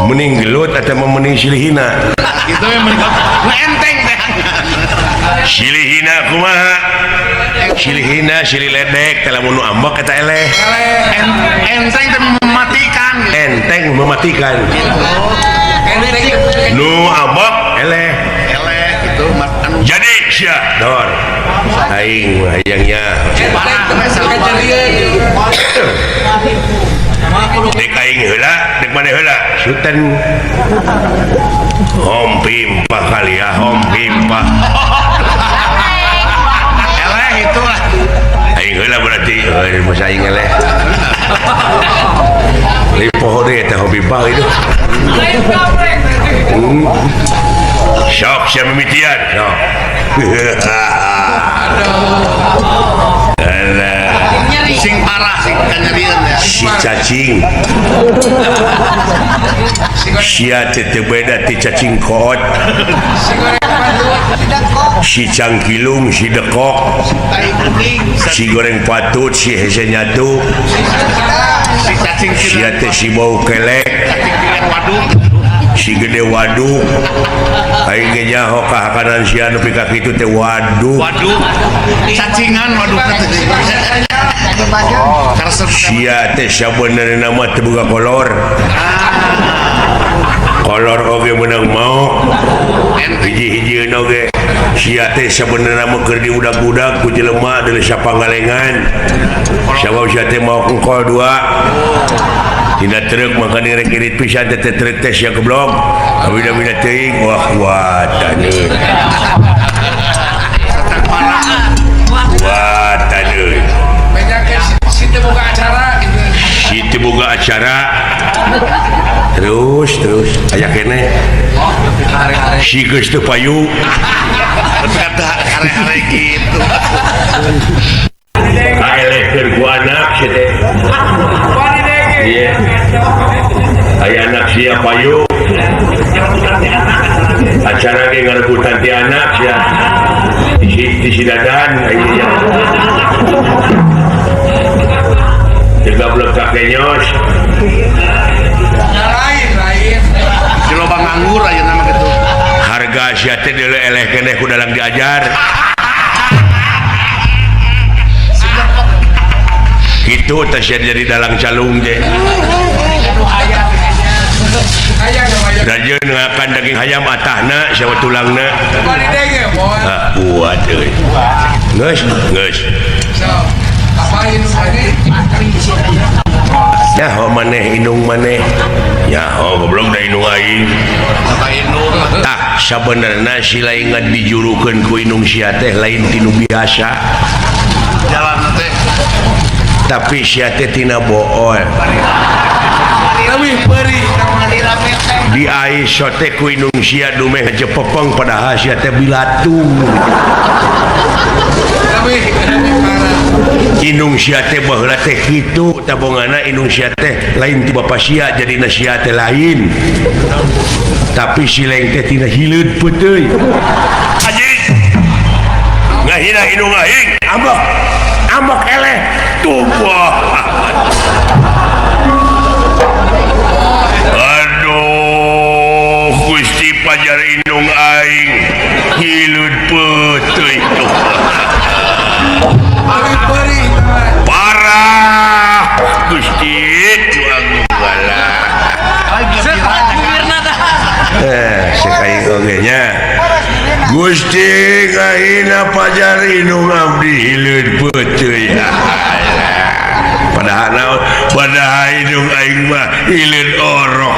Mending gelut atau mending silihina? Itu yang mending enteng teh. Silihina kumaha? Silihina silih ledek teh lamun nu ambek eta eleh. Enteng teh mematikan. Enteng mematikan. Nu ambek eleh. Eleh gitu anu. Jadi sia dor. Aing hayangnya. Dek aing heula, dek maneh heula. Suten. Hom pimpah kali ya, hom pimpah. Eleh itu lah. Aing heula berarti, euy masa aing eleh. Li poho deui eta hom pimpah itu. Sok sia mimitian, sok. Alah. Sing parah sing kanyerian ya. Si cacing. Sia teh teu beda ti cacing koot. Si cangkilung, si dekok, si goreng patut, si hese nyatu, Si cacing sia teh si bau kelek, si gede waduk. Aing ge nyaho kahakanan sia nepi ka kitu teh waduk. Waduk. Cacingan waduk teh. Sia teh sabenerna mah teu boga kolor. Kolor oge meunang maok. Hiji-hijieun oge. Sia teh sabenerna mah keur diudag-udag ku jelema deuleu sapanggalengan. Sabab sia teh maok engkol dua. Tina truk maka direk irit pisan teh truk teh sia goblok. Abida-bida teuing wah kuat euy. Kuat euy. Situ boga acara gitu. Situ boga acara. Terus terus aya keneh. Si geus teu payu. Kata hare-hare gitu. Kaelehkeun ku anak sia teh. Iya. Aya anak sia payu. Acara ge ngarebutan ti anak sia. Di sidadan aya. Digablek ka kenyos. Lain-lain. Di loba nganggur ayeuna mah kitu. Harga sia teh deuleu eleh keneh ku dalang diajar. Kitu teh sia jadi dalang calung teh. Rajeun ngakan daging hayam atahna sia tulangna. Ah kuat euy. Geus, geus. Nyaho maneh indung maneh. Nyaho goblok da indung aing. Tah sabenerna si lain dijurukeun ku indung sia teh lain ti nu biasa. Jalan teh. Tapi sia teh tina bool. Di aiso teh ku indung sia dumeh ngejepepeng padahal sia teh bilatung. Indung sia teh baheula teh kitu tabongana indung sia teh lain ti bapa sia jadina sia teh lain. Tapi si leng teh tina hileud peuteui. Anjing. Ngahina indung aing, ambek. Ambek eleh tumpah. Aduh, Gusti pajar indung aing hileud peuteui tuh. Parah Gusti agung bala. Sekali oge nya. Gusti ngahina pajar indung abdi hileud peuteui. Padahal naon? Padahal indung aing mah hileud orok.